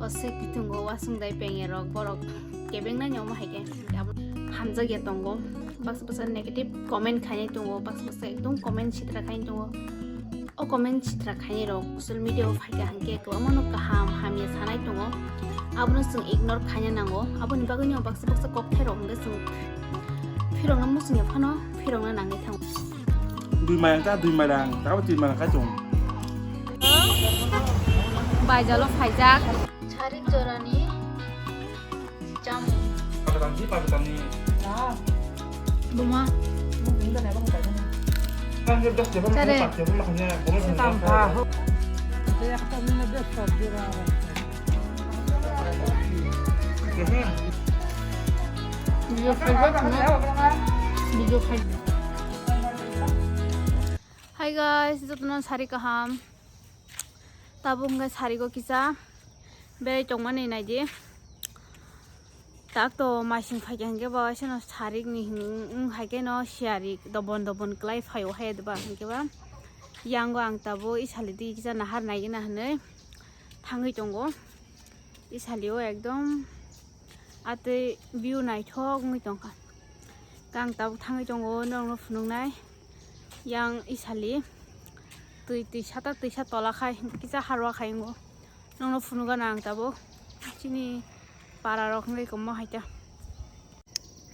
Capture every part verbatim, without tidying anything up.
Oswk tongo wasung dai pengya rok, borok kebeng nai omo hai khe abo hamjak ya tongo. Baksa baksa negative comment khainai tongo, baksa baksa ekdom comment sitra khainai tongo. O comment sitra khainai rok social media o phai kha hwnkhe kwbangma no kaham hamya sanai tongo, abono chwng ignore khaina nango. Aboni bagwi no baksa baksa kokthai rok hwnkhe chwng phirokno muchungya phano phirokna nangwi thango. Dui mairang ta, dui mairang ta, dui mairang kaitung. Baijalo phaijak. Sarik jorani chamung. Pakistan si Pakistan ni. Buma. Sare. Sekampa. Hi guys, jotono sari kaham. Tabuk hwnkhe sarigo kisa berai tongmani naidi. Tak to masing phaikha hwnkhe bo seno sarikni hwn-, wng hai kheno siyari dobon dobon kwlai phaio hai diba hwnkhe ba. Yango ang tabuk isali di kisa nahar naigina hwnwi thangwi tongo. Isalio ekdom atwi view naithok wngwi tongkha. Ang tabuk thangwi tongo norokno phunuknai. Yang isali twi, twi sata, twisa tola khai kisa harwa khai wngo. Nokno phunukgano ang tabuk chini para rok wngwi kwma hai ta.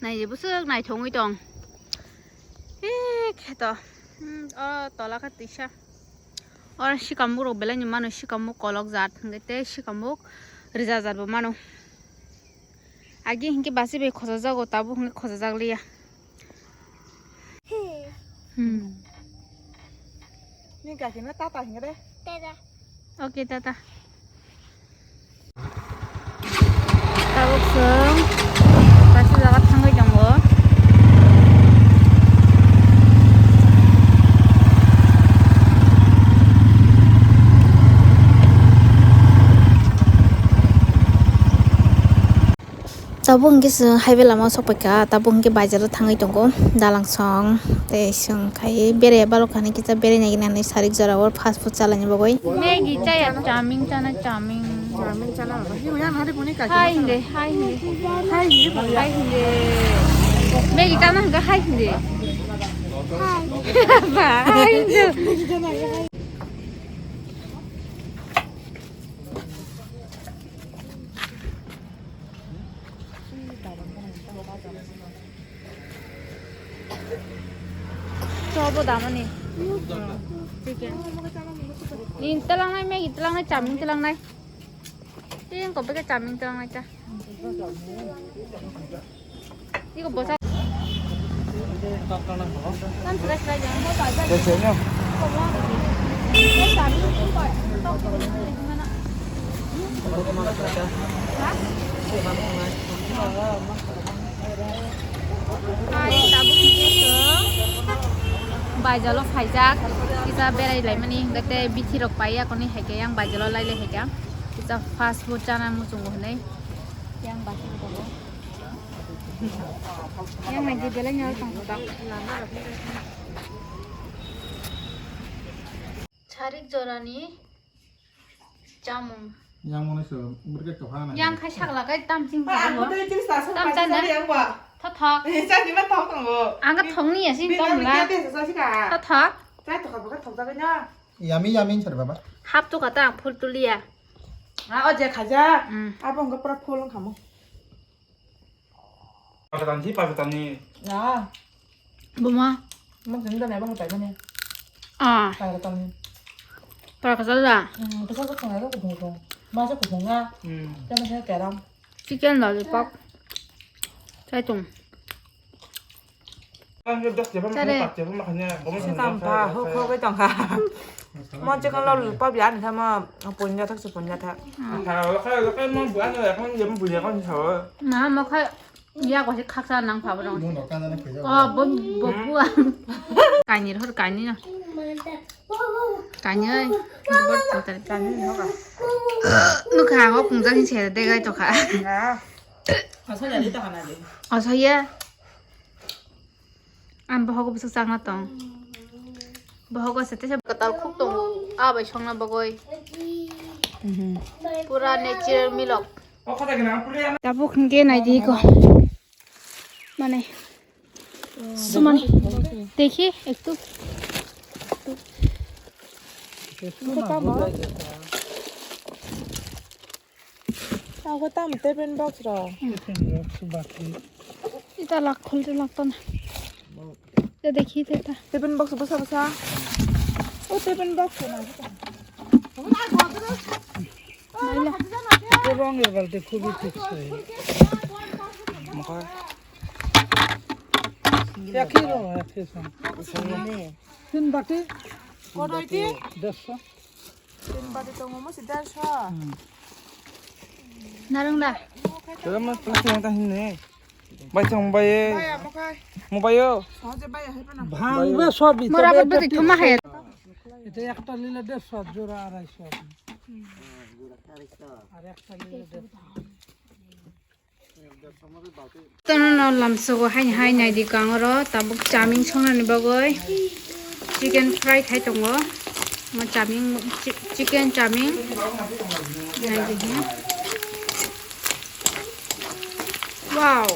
Nai bwswk naithok wngwi tong. He kheto. Hmm, o tola khe twisa. Oro sikamuk rok belai no mano, sikamuk kolok jat hwnkhe tei sikamuk rwja jat bo mano. Agi hinkhe basi bai khojajago, tabuk hinkhe khojajak liya. Hmm. Ni kaki na tata hinga de. Tata. Okay, tata. Tabuk chwng kaisa jaga thangwi tongo. Tabuk hwnkhe chwng highway lama o sokpaikha, tabuk hwnkhe bazar o thangwi tongo, dalang song tei chwng khai beraiya balok hani kisa berai nai hinwi sarik jora o fast food chalaini bagwi. Maggie chaya, chowmin chana, chowmin. Chowmin chana, hai hinde, hai hinde. Hai hinde. Hai hinde. Maggie chana hwnkha hai hinde. Hai. Ba, hai hinde. Chobo damani. Chicken. Ni talangnai, Maggie talangnai, chowmin talangnai. Tin ko beke chowmin talangnai ta. Iko bosa. Hai, tabuk hwnkhe chwng bazar o phaijak, kisa berai laimani, hwnkhe tei bithi rok pai ya, koni hai khe yang bazar o lai lai hai khe, kisa fast food chana muchungo hinwi yang bazar o. Yang lagi belai nyala tong kota. Sarik jorani chamung. Yang mone so, berke to hana. Yang khai sakla kai tam ching tam chana. Tho tho. Ang thongni ya sing tong la. Tho tho. Yummy yummy sar baba. Hap to kata ang phul tulia. Ah, o je khaja. Abo ngo pra phul khamo. Pakistan si Pakistan ni. Na. Buma. Mo jeng da ne ba hotai mane. Ah. Pakistan ni. Pakistan da. Hmm, pesa ko khona ko ko. Ma sa ko khona. Hmm. Tama sa karam. Chicken lollipop. Chai tung. Sare. Sekampa huk huk tongkha. Mo chicken lollipop ya ni thamo punya thak se punya thak. Na mo khai ya ko se khaksa nang pha borong. Oh, bo bo bua. Kainwi hor kainwi no. Kainwi. Bo tong tare. Kainwi no ka. Nukha ho pungjak hin se de gai to kha. Aso ya. Ang bohogo bwswk chakna tong. Bohogo se tesa kwtal khuk tongo. A bai songna bagwi. Pura natural milk. Tabuk hingke naidi ko. Mane. Sumani. Dekhi ektu. Tabuk tam teben box ro. Ita lak khultu lakto na. Ya dekhi te ta. Teben box bwsa bwsa. O teben box na. Naila. Rong er balte khubi thik se. Mokha. Ekhi rong, ekhi song. Tin bati. Kono iti? Dersho. Tin bati tongo mo si dersho. Narang da. Tara ma plastic yang ta hinne. Bai chong bai. Baya mo khai. Mo bai yo. Soje baya hai pana. Bhang be sob ito. Mora be bati thuma hai. Ito ekta lile dersho jora arai sho. Ar ekta lile dersho. Tono no lamsogo haini hai naidi kangoro tabuk chaming songnani bagwi chicken fry khai tongo. Mo chaming chi-, chicken chaming naidi he. Wow.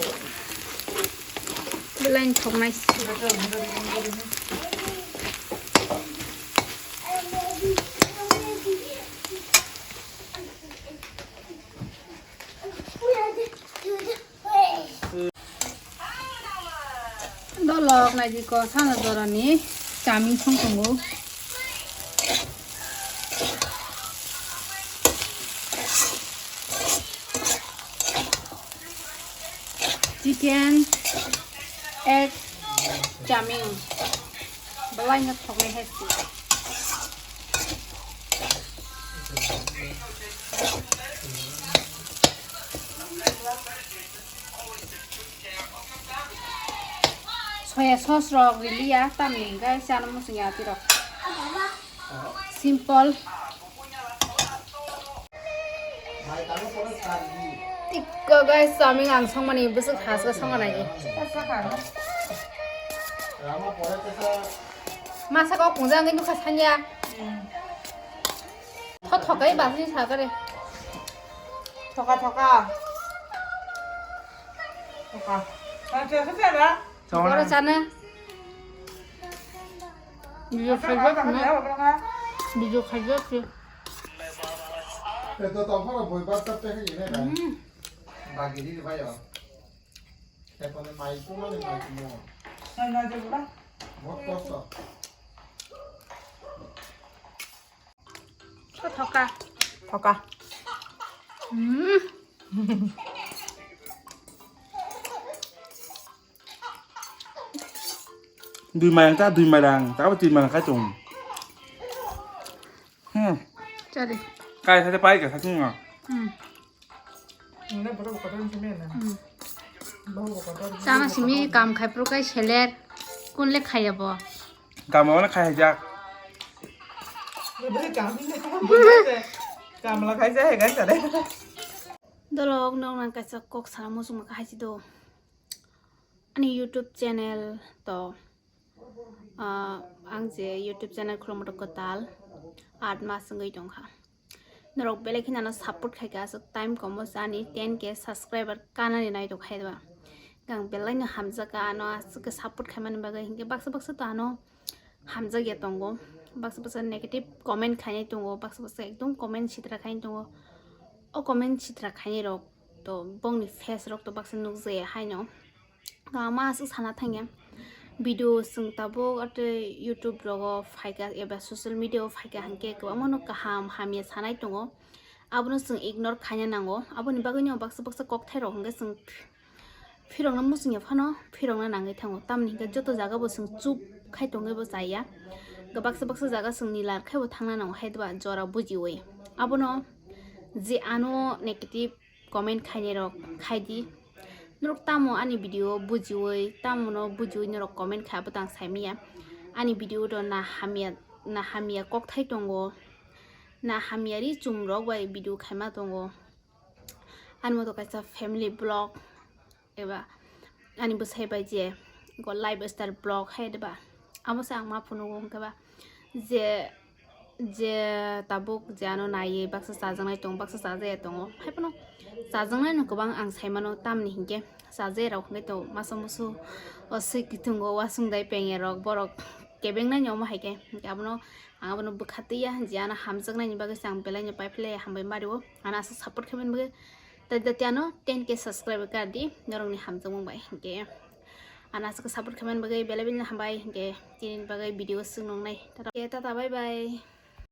Belai thoknai. Dolok naidi ko sana jorani chaming song tongo. Chicken, egg, chaming. Belai no thoknai hai se. Soya sauce rok riliya, tamni hingke chana muchungya tirok. Simple. Tikko guys, chaming ang songmani bwswk hasga songa naidi. Masa kok pungjang nukha sanya. Tho thokai basni sakare. Thoka thoka. Thoka. Thoka. Boro chana. Video khaijak na. Video khaijak se. Eto tongphoro boi basta pekhe ini bai. Hmm. Bagi di bai yo. Eto ne mai tu mane mai tu mo. Nai nai je bula. Bahut kosto. Thoka. Thoka. Hmm. Dui mairang ta, dui mairang, ta bo twi mairang khai tong. Hmm. Chari. Kai sa pai ka sa tong. Hmm. Nda boro ko don sime na. Hmm. Bahu ko don. Chana simi kam khai pro kai seler. Kun le khaya bo. Kam wala khai jak. Bere kam ni. Kam la khai ja he gan sa de. Dolok nong nang kaisa kok sana muchung ma khai si do. Ani YouTube channel to, ah, ang je YouTube channel khulumung to kwtal aat mas wngwi tongkha. Norok belai kheno ano support khaikha, aswk time komo chani ten K subscriber kanani naitokha hai ba. Ang belai no hamjakha ano aswk khe support khaimani bagwi, hinkhe baksa baksa to ano hamjakya tongo, baksa baksa negative comment khainai tongo, baksa baksa ekdom comment sitra khainai tongo. O comment sitra khainai rok to bongni face rok to baksa nukjakya haino. Kwbangma aswk sana thangya. Video chwng tabuk atwi YouTube rogo phaikha eba social media o phaikha hinkhe kwbangmano kaham hamya sanai tongo. Abono chwng ignore khaina nango. Aboni bagwino baksa baksa kokthai rok hinkhe chwng phirokno muchungya phano phirokna nangwi thango. Tamni hinkhe joto jaga bo chwng chup khai tongwi bo chaya. Baksa baksa jaga chwng nilar khai bo thangna nango hai ba jora bujiwi. Abono je ano negative comment khainai rok khai di. Norok tamo ani video bujiwi, tamo no bujiwi norok comment khai, abo tang sai manya. Ani video do na hamya, na hamya kokthai tongo, na hamya ri chum rok bai video khaima tongo. Ani moto kaisa family vlog eba ani bwsai bai je go lifestyle vlog hai de ba, amo se ang ma phunukgo hwnkhe ba je Je tabuk je ano naiwi baksa chajaknai tongo, baksa chajaya tongo. Haiphano chajaknaino kwbang ang saimano, tamni hinkhe chajairok hinkhe to masa musu o swi kitungo wasung dai pengerok borok kebengnaino omo haikhe. Hinkhe abono ang abono bwkha twiya je ano hamjaknaini bagwi se ang belaino paiphlai hambai mario. Ano aswk support khaimani bagwi tei tei ano ten K subscriber kardi norokni hamjakmung bai. Hinkhe ano aswk support khaimani bagwi belai belai hambai. Hinkhe tini bagwi video swng nungnai. Tata, tata, bye bye.